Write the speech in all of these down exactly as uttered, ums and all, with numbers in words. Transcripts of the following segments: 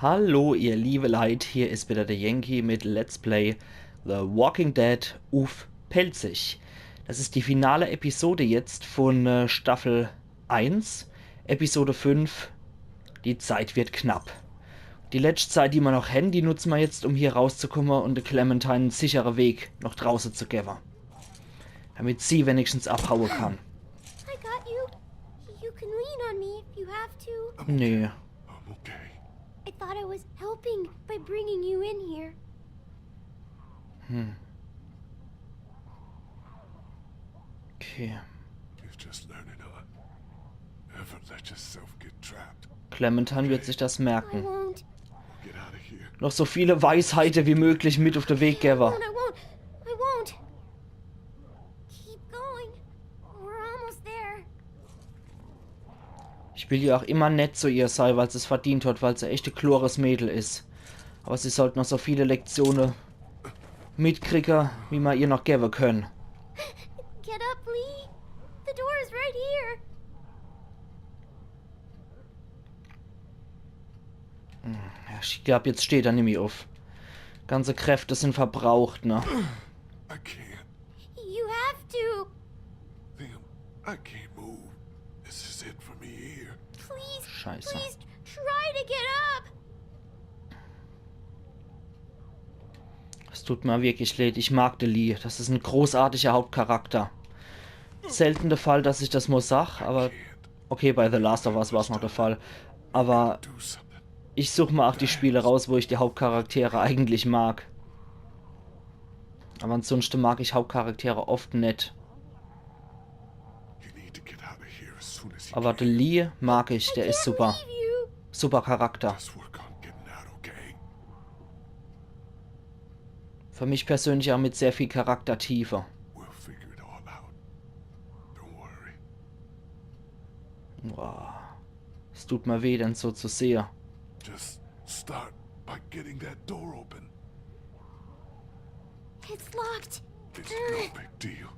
Hallo, ihr liebe Leit, hier is wieder der Yankee mit Let's Play The Walking Dead uff Pälzisch. Das is die finale Episode jetzt von äh, Staffel eins, Episode fünf. Die Zeit wird knapp. Die letscht Zeit, die mer noch hen, die nutze mer jetzt, um hier rauszukomme und de Clementine en sichere Weg noch drauße zu gewwe. Damit sie wenigstens abhaue kann. I got you. You can lean on me if you have to. Nee. I'm okay. I thought I was helping by bringing you in here. Okay. You've just learned enough. Never let yourself get trapped. Clementine wird sich das I merken. Won't. Get out of here. Noch so viele Weisheiten wie möglich mit auf de Weg I gewwe. Won't. I won't. I won't. Keep going. We're almost there. Ich will ja auch immer nett zu ihr sei, weil se's verdient hat, weil se echt e klores Mädel is. Aber sie sollt noch so viele Lektione mitkriege, wie mer ihr noch gewwe können. Get up, Lee. The door is right here. Ja, ich glaub, jetzt steht er nimmi uff. Ganze Kräfte sind verbraucht, ne? I can't. You have to. Liam, I can't move. This is it for me here. Please, Scheiße. Please try to get up. Es tut mir wirklich leid, ich mag de Lee. Das is en großartiger Hauptcharakter. Selten de Fall, dass ich das mol sag, aber okay, bei The Last of Us war's noch de Fall. Aber Do something. Ich such mal auch die Spiele raus, wo ich die Hauptcharaktere eigentlich mag. Aber ansonsten mag ich Hauptcharaktere oft net. You need to get out of here as soon as you Aber can. De Lee mag ich, der is super. Leave you. Super Charakter. Just work on getting out, okay? Für mich persönlich auch mit sehr viel Charaktertiefe. We'll figure it all out. Don't worry. Boah. Es tut mir weh, den so zu sehen. Just start by getting that door open. It's locked. It's no big deal.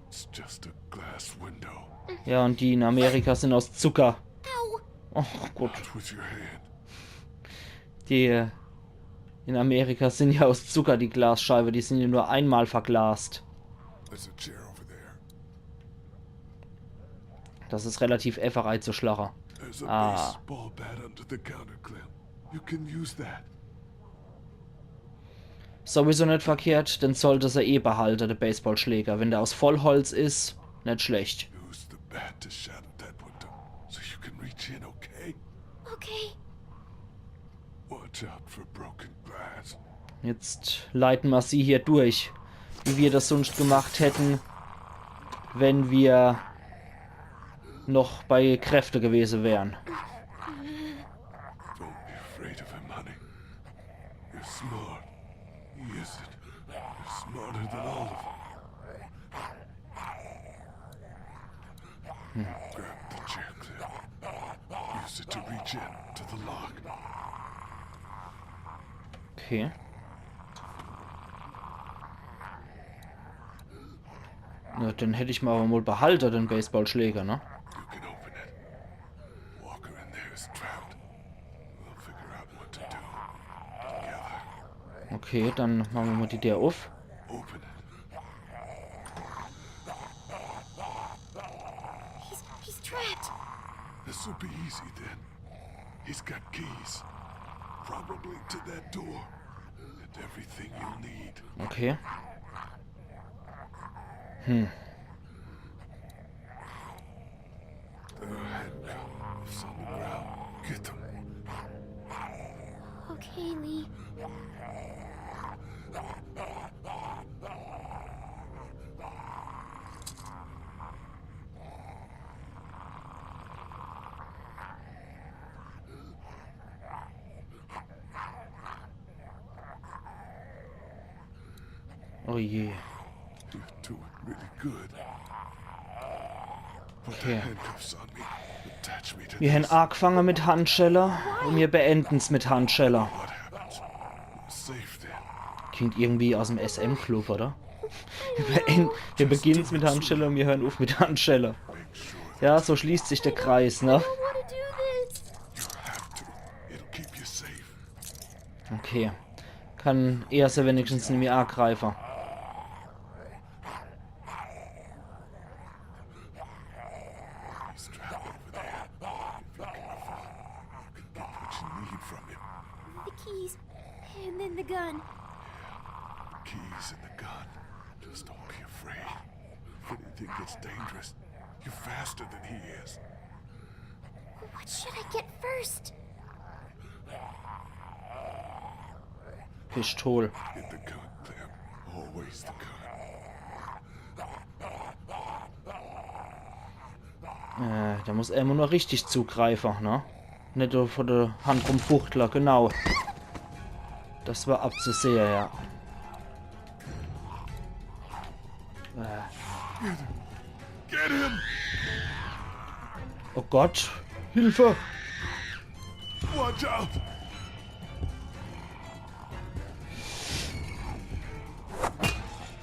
It's just a glass window. Ja, und die in Amerika sind aus Zucker. Ow. Oh Gott. Not with your hand. Die äh, in Amerika sind ja aus Zucker, die Glasscheibe. Die sind ja nur einmal verglast. There's a chair over there. Das is relativ einfach einzuschlagen. There's a Ah. Baseball bat under the counter, Clem. You can use that. Sowieso net verkehrt, den sollte se eh behalte, de Baseballschläger. Wenn der aus Vollholz is, net schlecht. Use the bat to shatter that window so you can reach in, okay? Okay. Watch out for broken glass. Jetzt leiten mer sie hier durch, wie wir das sonst gemacht hätten, wenn wir noch bei Kräfte gewesen wären. Don't be afraid of him, honey. You're smart. He isn't. You're smarter than all of them. Grab the chair, Clem. Use it to reach in to the lock. Okay. Na, den hätt ich mer aber mol behalte, den Baseballschläger, ne? You can open it. Walker in there is trapped. We'll figure out what to do. Okay, dann mache mer mol die Tür uff. Open it. He's he's trapped. This will be easy then. He's got keys. Probably to that door. And everything you'll need. Okay. Hm. There are handcuffs on the ground. Get them. Okay, Lee. Oh je. You're doing really good. Put the Okay. handcuffs on me. Attach me to Mir hen this. agefange mit Handschelle und mir beenden's mit Handschelle. What happens? Safe then. Klingt irgendwie aus em S M-Club, oder? Wir, beend, wir beginnen's mit Handschelle und wir hören uff mit Handschelle. Make sure Ja, so schließt sich der Kreis, ne? I don't want to do this. you have to. It'll keep you safe. Okay. Kann er se wenigstens nimmi agreife. He's trapped over there. If you can find him, you can get what you need from him. The keys, and then the gun. The keys and the gun. Just don't be afraid. If anything gets dangerous, you're faster than he is. What should I get first? Pistol. Get the gun, Clem. Always the gun. Äh, der muss immer nur richtig zugreife, ne? Net nur vor der Hand rumfuchtle, genau. Das war abzusehe, ja. Äh. Get him! Oh Gott, Hilfe! Watch out!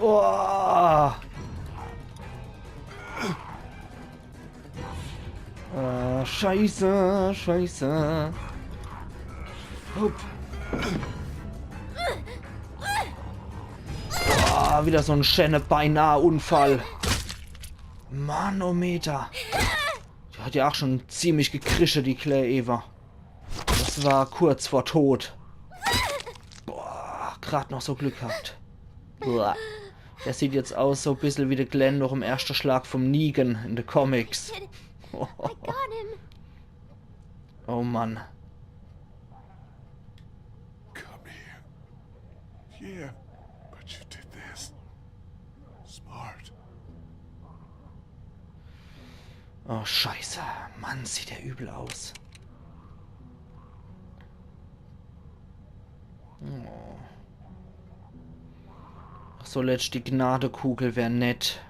Oh. Äh, scheiße, scheiße. Hup. Ah, wieder so en schäne Beinahe-Unfall. Manometer. Die hat ja auch schon ziemlich gekrische, die Claire Eva. Das war kurz vor Tod. Boah, grad noch so Glück gehabt. Boah. Der sieht jetzt aus so bissel wie der Glenn noch im erschte Schlag vom Negan in de Comics. I got him. Oh Mann. Come here. Yeah, but you did this. Smart. Oh, scheiße. Mann, sieht der übel aus. Oh. Ach so, letzt die Gnadekugel wär nett.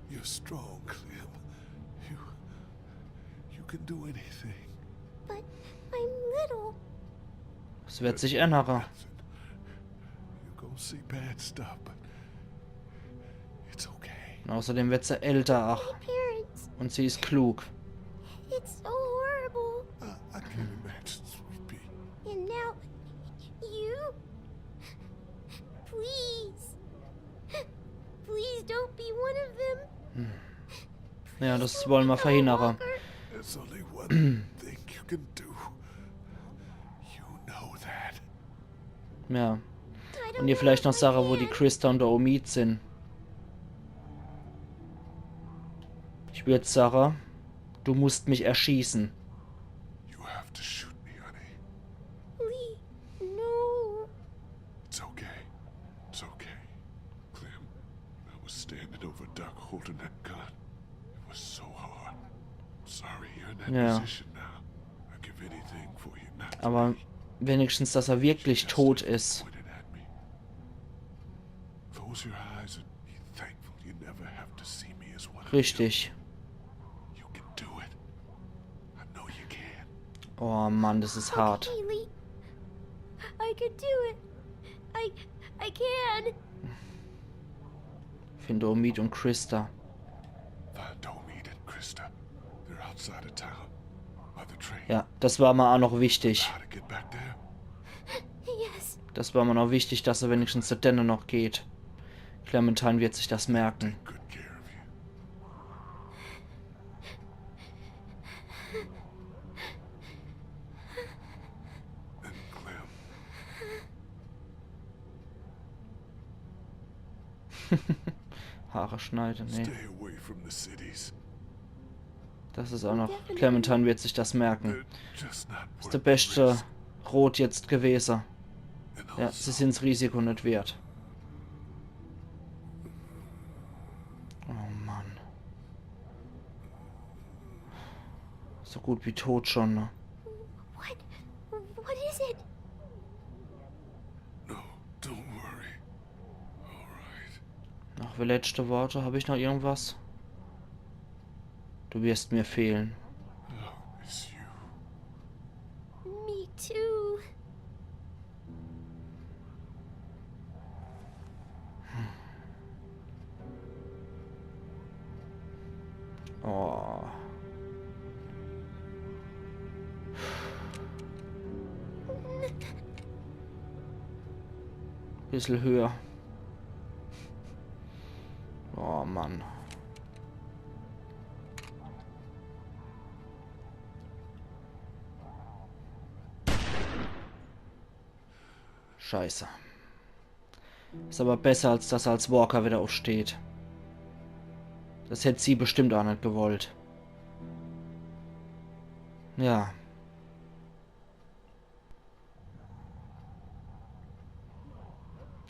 You're strong, Clem. You, you can do anything. But I'm little. Es wird sich ännere. You're gonna see bad stuff, but it's okay. Und außerdem wird se älter, ach. My parents. Und sie is klug. It's so horrible. I, I can imagine, sweet pea. And now, you? Please. Please don't be one of them. Ja, das wollen wir verhindern. There's only one thing you can do. You know that. Ja. I don't Und ihr know vielleicht if noch I sagen, wo die can. Christa und der Omid sind. Ich würd sagen, du musst mich erschießen. You have to shoot me, honey. Lee, no. It's okay. It's okay. Clem, I was standing over Doc holding that gun. It was so hard. I'm sorry you're in that Yeah. position now. I'd give anything for you not to Aber be. wenigstens, dass er wirklich tot ist. Pointed at me. Close your eyes and be thankful you never have to see me as one of Richtig. You. You can do it. I know you can. Oh Mann, das ist hart. Okay, Lee. I can do it. I, I can. Find Omid und Christa. Find Omid and Christa. They're outside of town. By the train. Ja, das war mir auch noch wichtig. How to get back there? Yes. Das war mir noch wichtig, dass er wenigstens zu denen noch geht. Clementine wird sich das merken. Good care of you. And Clem. Haare schneiden, nee. Stay away from the cities. Das ist auch noch. Clementine wird sich das merken. They're just not Ist worth der the beste risk. Rot jetzt gewesen. And Ja, also, sie sind's Risiko nicht wert. Oh Mann. So gut wie tot schon, ne? What? What is it? No, don't worry. All right. Noch letzte Worte. Habe ich noch irgendwas? Du wirst mir fehlen. I'll miss you. Me too. Oh. Bissel höher. Oh Mann. Scheiße. Is aber besser, als dass er als Walker wieder aufsteht. Das hätt sie bestimmt auch net gewollt. Ja.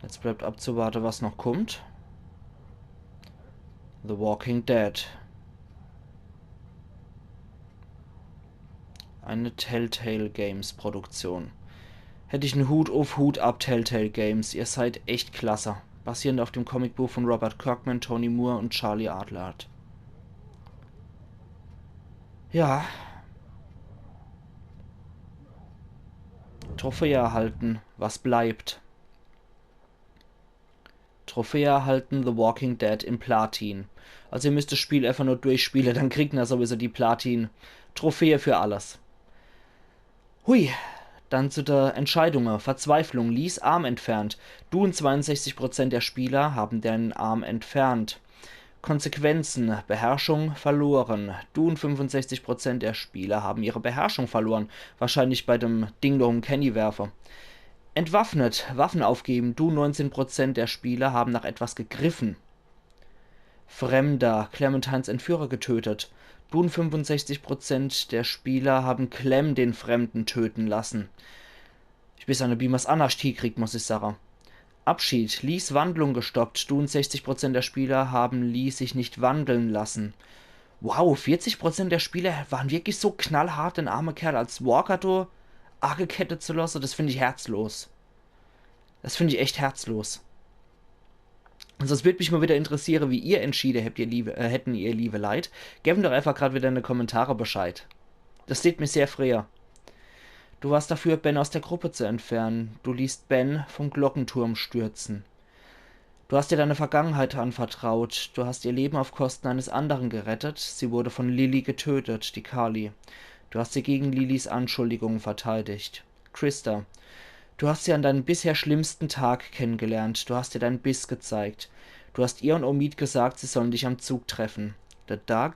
Jetzt bleibt abzuwarte, was noch kommt. The Walking Dead. Eine Telltale Games Produktion. Hätt ich en Hut uff, Hut ab, Telltale Games. Ihr seid echt klasse. Basierend auf dem Comicbuch von Robert Kirkman, Tony Moore und Charlie Adlard. Ja. Trophäe erhalten. Was bleibt? Trophäe erhalten, The Walking Dead in Platin. Also ihr müsst das Spiel einfach nur durchspielen, dann kriegt ihr sowieso die Platin. Trophäe für alles. Hui, dann zu der Entscheidung. Verzweiflung, Lees Arm entfernt. Du und zweiundsechzig Prozent der Spieler haben den Arm entfernt. Konsequenzen, Beherrschung verloren. Du und fünfundsechzig Prozent der Spieler haben ihre Beherrschung verloren. Wahrscheinlich bei dem Ding noch um Kenny werfe. Entwaffnet, Waffen aufgeben. Du, neunzehn Prozent der Spieler haben nach etwas gegriffen. Fremder, Clementines Entführer getötet. Du und fünfundsechzig Prozent der Spieler haben Clem, den Fremden, töten lassen. Ich weiß net, wie mer's annerscht hiekriegt, muss ich sage. Abschied, Lees Wandlung gestoppt. Du und sechzig Prozent der Spieler haben Lee sich nicht wandeln lassen. Wow, vierzig Prozent der Spieler waren wirklich so knallhart, den arme Kerl als Walker do angekettet zu lasse. Das find ich herzlos. Das find ich echt herzlos. Also es würd mich mal wieder interessiere, wie ihr entschiede hätt, ihr liebe, äh, hätten, ihr liebe Leit. Gebt doch einfach grad wieder in de Kommentare Bescheid. Das tät mir sehr freue. Du warst dafür, Ben aus der Gruppe zu entfernen. Du liest Ben vom Glockenturm stürzen. Du hast ihr deine Vergangenheit anvertraut. Du hast ihr Leben auf Kosten eines anderen gerettet. Sie wurde von Lilly getötet, die Kali. Du hast sie gegen Lillys Anschuldigungen verteidigt. Christa. Du hast sie an deinem bisher schlimmsten Tag kennengelernt. Du hast ihr deinen Biss gezeigt. Du hast ihr und Omid gesagt, sie sollen dich am Zug treffen. The Doug.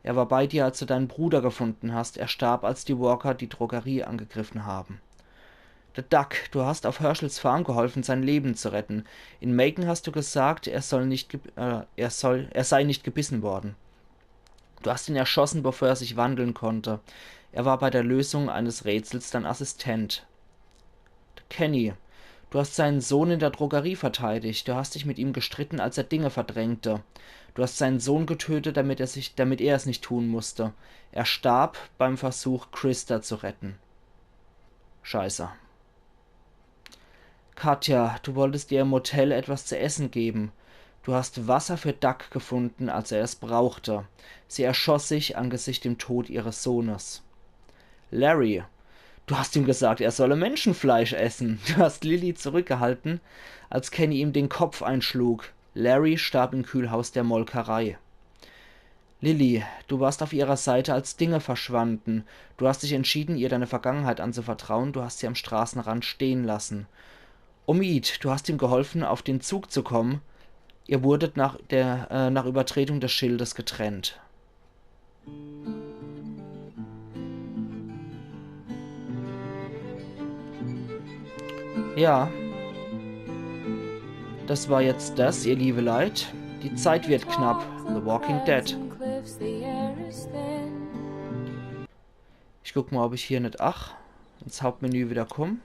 Er war bei dir, als du deinen Bruder gefunden hast. Er starb, als die Walker die Drogerie angegriffen haben. The Doug, du hast auf Herschels Farm geholfen, sein Leben zu retten. In Macon hast du gesagt, er soll nicht ge-, äh, er soll, er sei nicht gebissen worden. Du hast ihn erschossen, bevor er sich wandeln konnte. Er war bei der Lösung eines Rätsels dein Assistent. Kenny, du hast seinen Sohn in der Drogerie verteidigt. Du hast dich mit ihm gestritten, als er Dinge verdrängte. Du hast seinen Sohn getötet, damit er sich, damit er es nicht tun musste. Er starb beim Versuch, Christa zu retten. Scheiße. Katja, du wolltest ihr im Motel etwas zu essen geben. Du hast Wasser für Doug gefunden, als er es brauchte. Sie erschoss sich angesichts dem Tod ihres Sohnes. Larry, du hast ihm gesagt, er solle Menschenfleisch essen. Du hast Lilly zurückgehalten, als Kenny ihm den Kopf einschlug. Larry starb im Kühlhaus der Molkerei. Lilly, du warst auf ihrer Seite, als Dinge verschwanden. Du hast dich entschieden, ihr deine Vergangenheit anzuvertrauen. Du hast sie am Straßenrand stehen lassen. Omid, du hast ihm geholfen, auf den Zug zu kommen. Ihr wurdet nach der, äh, nach Übertretung des Schildes getrennt. Ja. Das war jetzt das, ihr liebe Leit. Die Zeit wird knapp. The Walking Dead. Ich guck mal, ob ich hier net, ach, ins Hauptmenü wieder komm.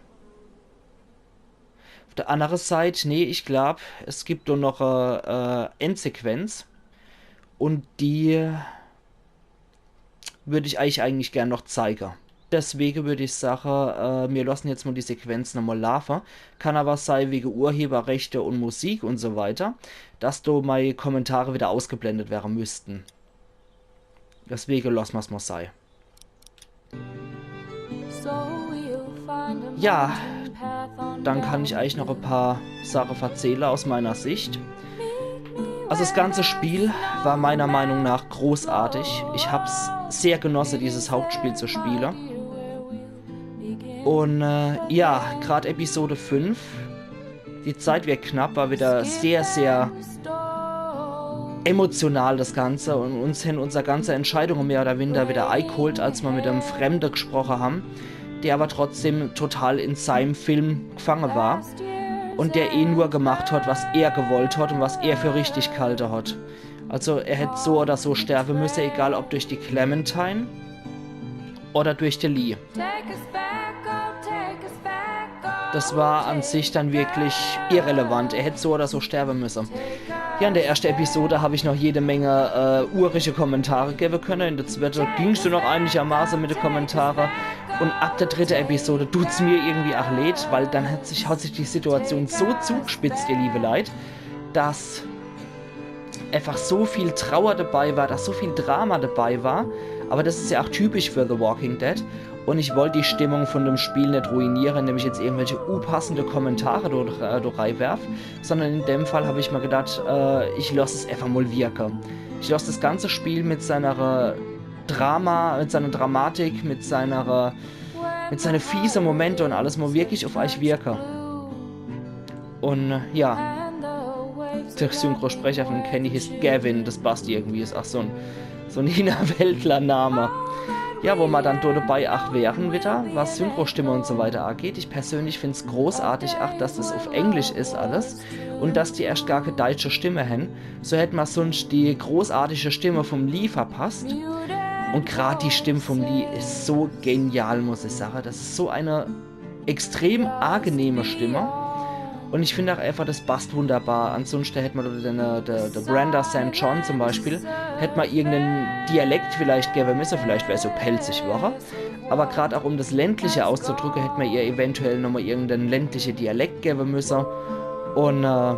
Auf der andere Seit, nee, ich glaub, es gibt do noch e, äh, Endsequenz. Und die würd ich eich eigentlich gern noch zeige. Deswege würd ich sage, äh, mir lassen jetzt mal die Sequenz nochmal laafe. Kann aber sei, wege Urheberrechte und Musik und so weiter, dass do mei Kommentare wieder ausgeblendet wäre müssten. Deswege lass mer's mal sei. Ja, dann kann ich eich noch e paar Sache verzähle aus meiner Sicht. Also das ganze Spiel war meiner Meinung nach großartig. Ich hab's sehr genosse, dieses Hauptspiel zu spiele. Und äh, ja, grad Episode fünf, die Zeit wird knapp, war wieder sehr, sehr emotional das Ganze und uns hen unser ganze Entscheidunge mehr oder weniger wieder eigeholt, als mer mit em Fremde gesproche ham, der aber trotzdem total in seinem Film gefange war und der eh nur gemacht hat, was er gewollt hat und was er für richtig gehalte hat. Also er hätt so oder so sterbe müsse, egal ob durch die Clementine oder durch die Lee. Das war an sich dann wirklich irrelevant. Er hätt so oder so sterbe müsse. Ja, in der erste Episode hab ich noch jede Menge äh, urische Kommentare gebe könne. In der zweite ging's dann noch einigermaße mit de Kommentare. Und ab der dritte Episode tut's mir irgendwie ach leid, weil dann hat sich, hat sich die Situation so zugespitzt, ihr liebe Leit, dass einfach so viel Trauer dabei war, dass so viel Drama dabei war. Aber das ist ja auch typisch für The Walking Dead. Und ich wollt die Stimmung von dem Spiel net ruiniere, indem ich jetzt irgendwelche unpassende Kommentare dort, äh, dort reinwerf, sondern in dem Fall hab ich mir gedacht, äh, ich lass es einfach mal wirke. Ich lass das ganze Spiel mit seiner Drama, mit seiner Dramatik, mit seiner, mit seine fiese Momente und alles mal wirklich auf euch wirke. Und äh, ja, der Synchrosprecher von Kenny heißt Gavin, das passt irgendwie, ist auch so ein, so ein Hinnerwäldler-Name. Ja, wo mer dann dort dabei ach wären wieder, was Synchrostimme und so weiter angeht. Ich persönlich find's großartig, ach, dass das auf Englisch ist alles und dass die erst gar keine deutsche Stimme hen. So hätt mer sonst die großartige Stimme vom Lee verpasst. Und grad die Stimme vom Lee ist so genial, muss ich sagen. Das ist so eine extrem angenehme Stimme. Und ich finde auch einfach, das passt wunderbar. Ansonsten hätt mer dort den, äh, der, der Brenda Saint John zum Beispiel, hätt mer irgendeinen Dialekt vielleicht geben müssen, vielleicht wär's so pälzisch, wär. Aber grad auch um das Ländliche auszudrücken, hätt mer ihr eventuell nochmal irgendeinen ländlichen Dialekt geben müssen. Und äh,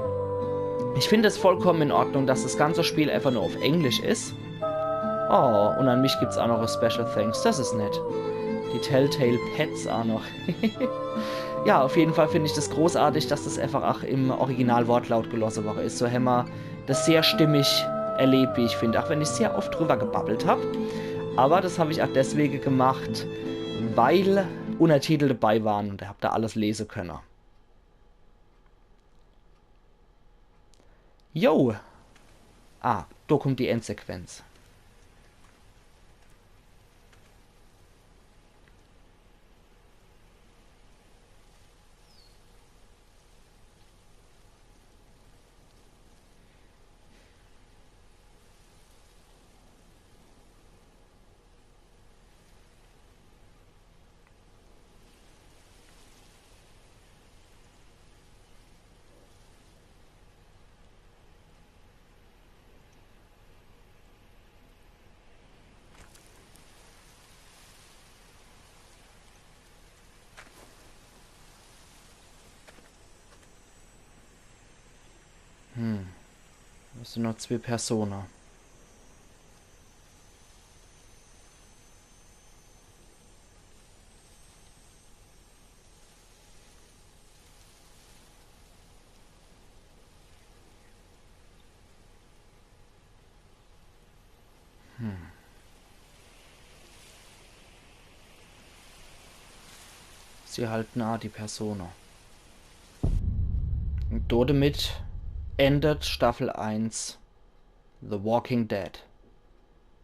ich finde es vollkommen in Ordnung, dass das ganze Spiel einfach nur auf Englisch ist. Oh, und an mich gibt's auch noch ein Special Thanks. Das ist nett. Die Telltale Pets auch noch. Ja, auf jeden Fall finde ich das großartig, dass das einfach auch im Originalwortlaut gelassen worden ist. So hämmer das sehr stimmig erlebt, wie ich finde. Auch wenn ich sehr oft drüber gebabbelt hab. Aber das hab ich auch deswegen gemacht, weil Untertitel dabei waren und hab da alles lesen können. Jo. Ah, da kommt die Endsequenz. Hm. Das sind noch zwei Personen. Hm. Sie halten a die Persona. Und damit endet Staffel eins The Walking Dead.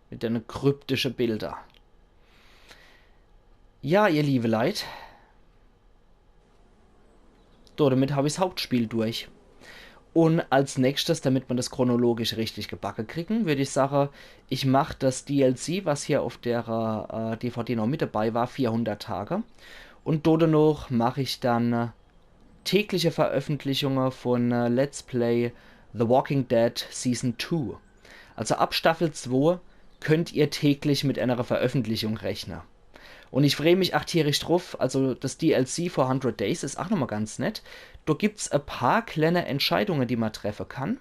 Mit den kryptischen Bildern. Ja, ihr liebe Leit. So, damit hab ich's Hauptspiel durch. Und als nächstes, damit mer das chronologisch richtig gebacke kriegen, würd ich sagen, ich mach das D L C, was hier auf der äh, D V D noch mit dabei war, vierhundert Tage. Und do danach mach ich dann äh, tägliche Veröffentlichungen von äh, Let's Play The Walking Dead Season two. Also ab Staffel zwei könnt ihr täglich mit einer Veröffentlichung rechnen. Und ich freu mich ach tierisch druff, also das D L C for hundred Days is ach nochmal ganz nett. Do gibt's e paar kleine Entscheidungen, die mer treffe kann.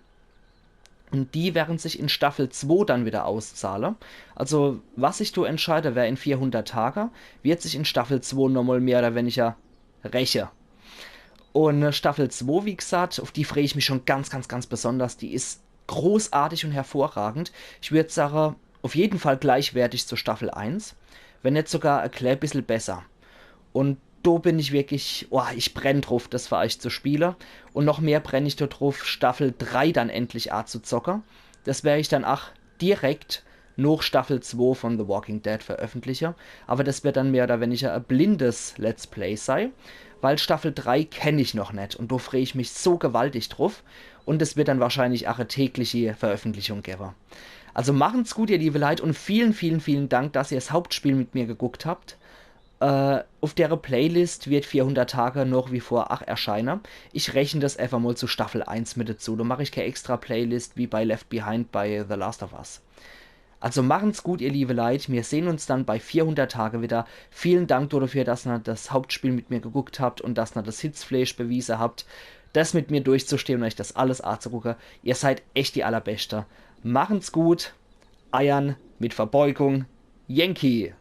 Und die werden sich in Staffel zwei dann wieder auszahle. Also, was sich do entscheide wer in vierhundert Tage, wird sich in Staffel zwei nochmal mehr oder weniger räche. Und äh, Staffel zwei, wie gesagt, auf die freu ich mich schon ganz, ganz, ganz besonders. Die is großartig und hervorragend. Ich würd sage, auf jeden Fall gleichwertig zu Staffel eins, wenn net sogar e klä bissel besser. Und do bin ich wirklich, oh, ich brenn druff, das für euch zu spiele. Und noch mehr brenn ich do druff, Staffel drei dann endlich a zu zocke. Das wer ich dann ach direkt noch Staffel zwei von The Walking Dead veröffentliche. Aber das wird dann mehr oder weniger e blindes Let's Play sei, weil Staffel drei kenn ich noch net und do freu ich mich so gewaltig druff. Und es wird dann wahrscheinlich ach e tägliche Veröffentlichung gebe. Also machen's gut, ihr liebe Leit, und vielen, vielen, vielen Dank, dass ihr das Hauptspiel mit mir geguckt habt. Äh, auf der Playlist wird vierhundert Tage noch wie vor ach erscheine. Ich rechne das einfach mal zu Staffel eins mit dazu. Da mache ich keine extra Playlist wie bei Left Behind bei The Last of Us. Also machen's gut, ihr liebe Leit. Wir sehen uns dann bei vierhundert Tage wieder. Vielen Dank dafür, dass ihr das Hauptspiel mit mir geguckt habt und dass ihr das Hitzfleisch bewiesen habt, das mit mir durchzustehen und euch das alles anzugucken. Ihr seid echt die Allerbeste. Machen's gut. Eiern mit Verbeugung. Yankee.